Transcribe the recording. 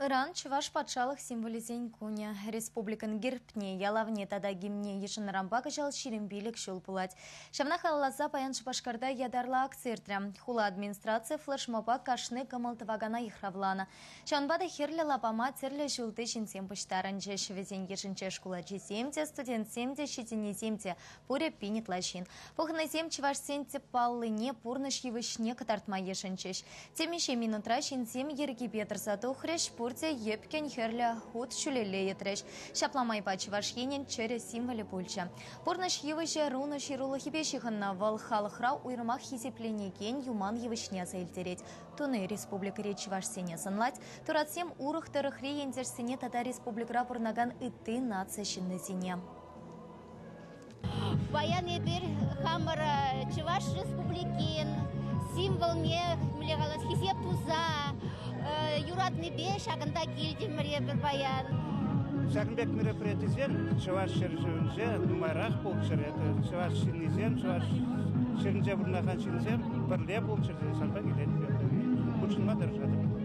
Ыран Чӑваш патшалӑх символӗсен кунӗ. Республикӑн гербне, ялавне тата гимнне йышӑннӑранпа кӑҫал 25 ҫул пулать. Ҫавна халалласа паян Шупашкарта ятарлӑ акци иртрӗ. Хула администрацийӗ флешмоба кашни кӑмӑл тӑвакана йыхравланӑ. Ҫавӑнпа та Хӗрлӗ лапама тӗрлӗ ҫулти ҫынсем пуҫтарӑнчӗҫ. Вӗсен йышӗнче шкул ачисем те, студентсем те, ҫитӗннисем те. Пурӗ пин ытла ҫын. Пухӑннисем чӑвашсен тӗп паллине, пурнӑҫ йывӑҫне кӑтартма йышӑнчӗҫ. Темиҫе минутра ҫынсем йӗркипе тӑрса тухрӗҫ, пурте йӗпкӗн хӗрлӗ хут ҫӳлелле йӑтрӗҫ. Ҫапла майпа Чӑваш Енӗн чӗрӗ символӗ пулчӗ. Пурнӑҫ йывӑҫӗ рунӑ ҫырулӑхӗпе ҫыхӑннӑ. Вӑл халӑхра уйрӑмах хисепленекен юман йывӑҫне аса илтерет. Туни республикӑри чӑвашсене сӑнлать, туратсем урӑх тӑрӑхри ентешсене тата республикӑра пурӑнакан ытти наци ҫыннисене. Паян эпир хамӑр Чӑваш Республикин символне, мӗнле калас, хисеп туса юратнипе ҫакӑнта килтӗмӗр эпир паян. Ҫакӑн пек мероприятисем Чӑваш ҫӗршывӗнче нумайрах пулччӑр. Это чӑваш ҫыннисем, чӑваш ҫӗрӗнче пурӑнакан ҫынсем пӗрле пулччӑр тесе шанса килетпӗр. Хутшӑнма тӑрӑшатӑп.